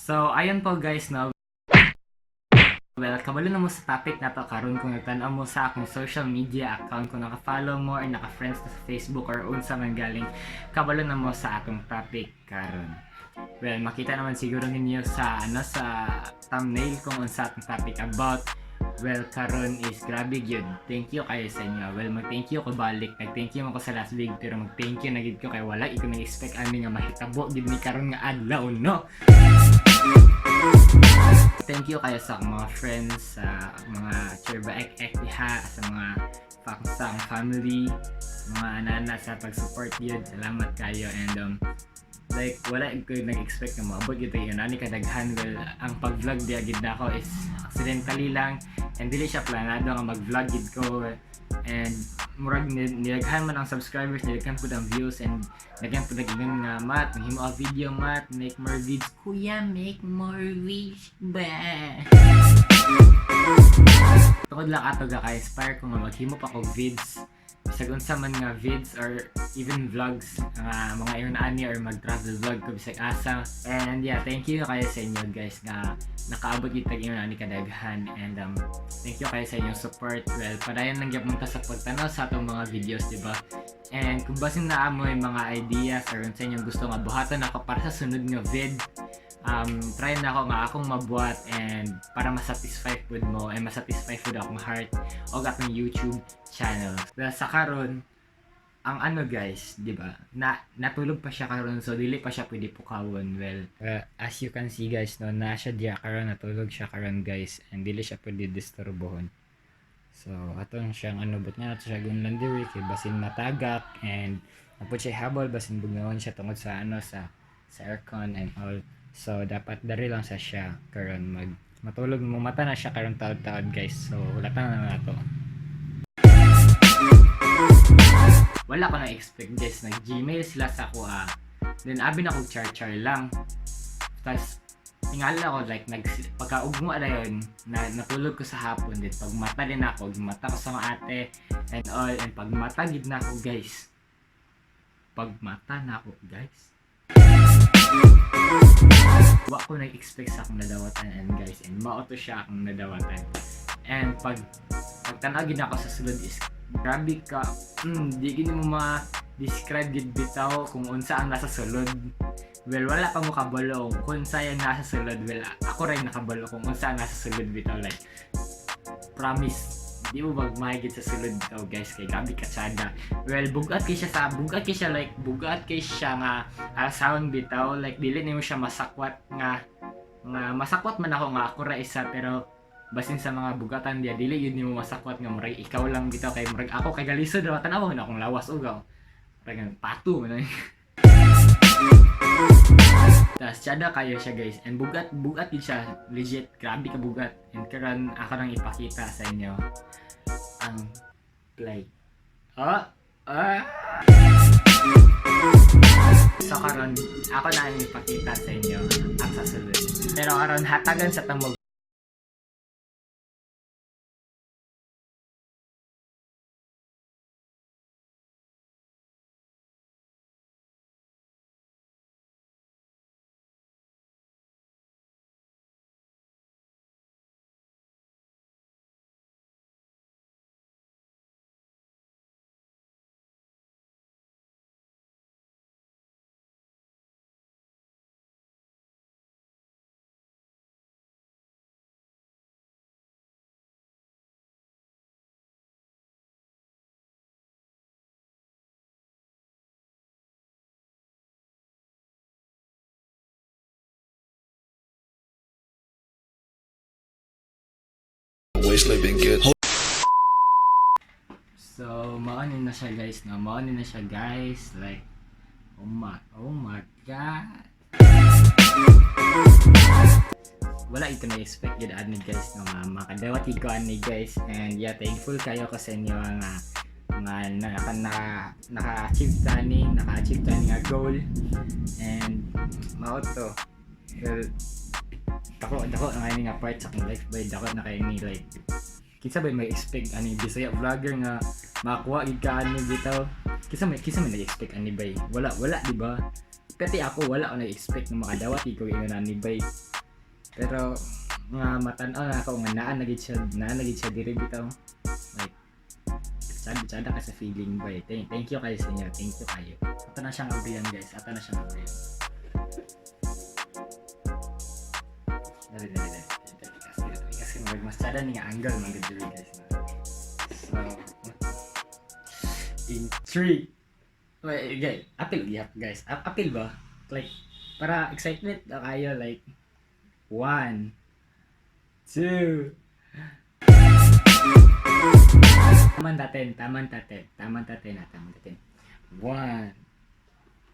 So, ayun po guys, no? Well, kabalo na mo sa topic na to karon kung nagtan-aw mo sa akong social media account, kung naka-follow mo or naka-friends na sa Facebook or unsa man galing, kabalo na mo sa atong topic karon. Well, makita naman siguro ninyo sa ano, sa thumbnail kung unsa atong topic about. Well, karon is grabe gyud. Thank you kayo sa inyo. Well, mag-thank you ko balik. Nag-thank you man ko sa last video pero mag-thank you na gid ko kay wala ko nag-expect ani nga mahitabo gid ni karon nga adlaw, no? Thank you kayo sa akong mga friends, sa mga Chirba Ek Ek diha, sa mga sa akong family, mga anana sa pag-support yun. Salamat kayo and like wala ko nag-expect na moabot gyud tayo nani kadaghan. Well, ang pag-vlog diya gid nako is accidentally lang and dili siya planado nga mag-vlog gid ko and murag nilaghan man ang subscribers, nilaghan pud ang views and naghan pud nag-ingon nga, "Mat, maghimo ka video, Mat, make more vids, kuya, make more vids ba?" Tungod lang ato ga ka-inspire ko nga maghimo pa ko vids, bisag unsa man nga vids or even vlogs nga mga ingon ani or mag-travel vlog ko bisag asa. And yeah, thank you kayo sa inyo guys nga nakaabot gyud tag ingon ani kadaghan and thank you kayo sa inyong support. Well, padayon lang gyud ta sa pagtanaw sa atong mga videos, di ba? And kung basin naa moy mga ideas or unsa inyong gusto nga buhaton ako para sa sunod nga vid, try na ako nga akong mabuhat and para masatisfy pud mo and masatisfy pud akong heart o atong YouTube channel. Well, sa karon ang ano guys, di ba? Na natulog pa siya karon so dili pa siya pwede pukawon. Well, as you can see guys, no, na siya diya karon, natulog siya karon guys and dili siya pwede disturbohon. So, atong siyang ano, but nga nato siya gunlan diri kay basin matagak and napod siya habol basin bugnaon siya tungod sa ano, sa aircon and all. So, dapat dari lang sa siya karon mag matulog mo, mata na siya karon taod-taod guys. So, wala pa na nato. Wala ko na-expect guys, nag-Gmail sila sa ako ah. Then abi na ko char-char lang. Tapos tingala ako like nag pagkaugma na yun na natulog ko sa hapon din, pag mata din ako, mata ko sa mga ate and all, and pag mata gid na ako guys, pag mata na ako guys, wa ko nag-expect sa akong nadawatan and guys, and mao to siya akong nadawatan. And pag pagtanaw gid ako sa sulod is grabe ka, di gid mo ma-describe gid bitaw kung unsa ang nasa sulod. Well, wala pa mo kabalo kung unsa yung nasa sulod. Well, ako rin nakabalo kung unsa ang nasa sulod bitaw. Like promise, di mo magmahigit sa sulod bitaw guys kay grabe katsada. Well, bugat kay siya sa bugat kay siya, like bugat kay siya nga sound bitaw. Like dili nimo siya masakwat nga nga masakwat man ako nga ako ra isa, pero basin sa mga bugatan diya dili yun nimo masakwat nga murag ikaw lang bitaw kay murag ako kay galisod ra, tan-aw na akong lawas ugaw, murag nga pato man. Tas tsada kayo siya guys and bugat bugat din siya, legit grabe ka bugat. And karon ako nang ipakita sa inyo ang play. Ah ah. So karon ako na ang ipakita sa inyo ang sa sulod. Pero karon hatagan sa tamog. Waist been good. So, mao ni na siya guys, no? Mao ni na siya guys. Like, oh my God. Wala ito na-expect yun ani guys, no? Nga makadawat ko ani guys. And yeah, thankful kayo kasi inyo nga nga naka, naka, naka-achieve tani, naka-achieve tani nga goal. And mao to. Well, dako dako na kayo nga part sa akong life by dako na kayo ni like kinsa ba may expect ani Bisaya vlogger nga makakuha gid ka ani bitaw? Kinsa may nag-expect ani bay? Wala, wala, di ba? Pati ako wala ako nag-expect na makadawat ko ingon ani bay. Pero nga matan-aw na ako nga naa na gid siya diri bitaw. Like tsada tsada ka sa feeling ba. Thank you kayo sa inyo. Thank you kayo. Ato na siyang abrihan, guys. Ato na siyang abrihan. Dali, dali, dali. Dali, kasi, dali. Kasi mag mas tsada ni nga angle man gud diri, guys, na. So, in three. Wait, guys, apil gihap, guys. Apil ba? Like, para excitement na kayo, like, one, two, taman taten, taman taten, taman taten na, taman taten. One,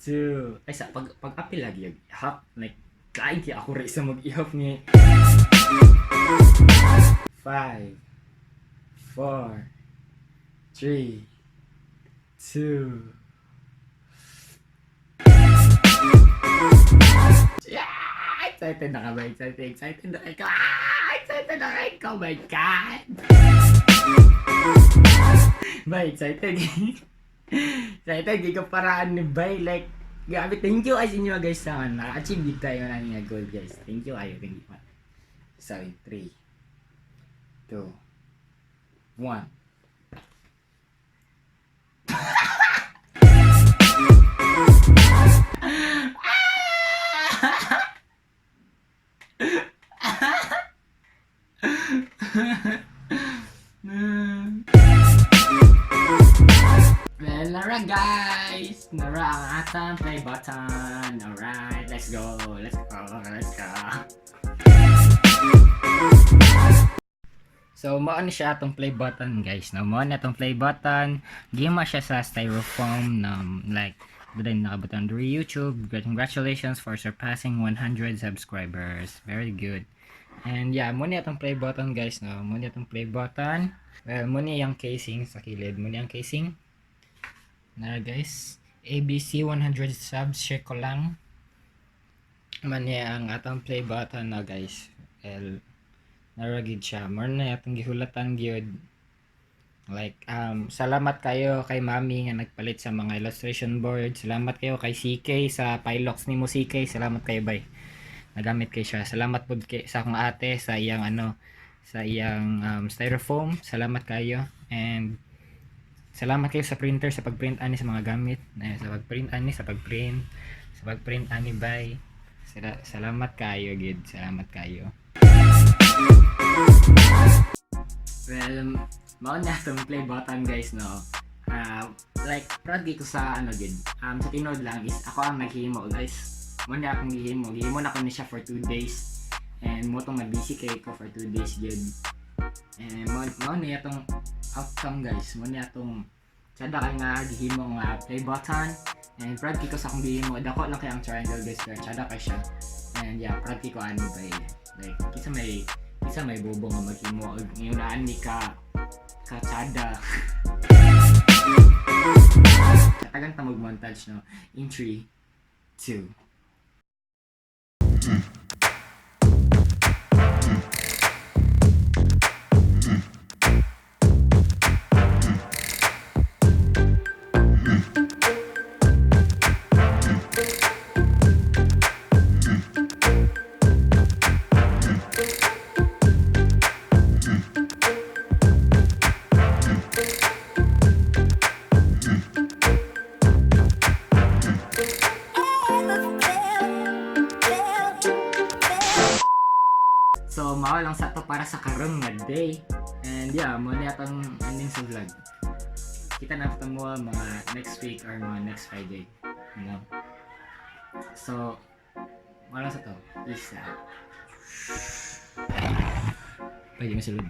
two, ay sa, pag apil lagi, yung ihap, like, kain kaya ako rin sa mag-ihap ni. Five, four, three, two, yeah! Excited na ka ba? Excited, excited na ka. Ah! Excited na ka. Oh my God! Bay, excited. Excited. Di ko paraan ni Bay. Like, grabe. Thank you as inyo, guys, sa naka-achieve dito tayo na nga goal, guys. Thank you kayo. Thank you. So, in 3, 2, 1. Well, nara guys! Nara ang atang play button. Alright, let's go. Let's go. Let's go. So, mao ni siya atong play button, guys. No, mao na atong play button. Gima siya sa styrofoam na like then nakabutang diri YouTube. Congratulations for surpassing 100 subscribers. Very good. And yeah, mo ni atong play button, guys, no. Mo ni atong play button. Well, mo ni yung casing sa kilid. Mo ni ang casing. Na guys, ABC 100 subs, share ko lang. Man niya ang atong play button na, guys. Well, nara gid siya. More na atong gihulatan gyud. Like, salamat kayo kay Mami nga nagpalit sa mga illustration board. Salamat kayo kay CK sa Pilox ni mo, CK. Salamat kayo, bay. Nagamit kay siya. Salamat pud kay sa akong ate sa iyang ano, sa iyang styrofoam. Salamat kayo. And salamat kayo sa printer sa pagprint ani sa mga gamit. Eh, sa pagprint ani, sa pagprint ani bay. Salamat kayo gid. Salamat kayo. Well, mao na itong play button, guys, no. Like proud ko sa ano gid. Sa tinuod lang is ako ang naghimo, guys. Mo na akong gihimo. Gihimo na ko ni siya for 2 days. And mo tong na-busy kay ko for 2 days gid. And mo na itong outcome, guys. Mo na itong sada kay nga gihimo nga play button. And proud ko sa akong gihimo. Dako lang kay ang triangle, guys, pero tsada kay siya. And yeah, proud ko ani ba. Like kinsa may bobo nga maghimo og ngayon ni ka katsada. Tagang ta mag-montage, no. In 3, 2. So, mao lang sa to para sa karon nga day. And yeah, mo na atong ending sa vlog. Kita na ito mo mga next week or mga next Friday. You know? So, mao lang sa to. Peace out. Pwede masulod.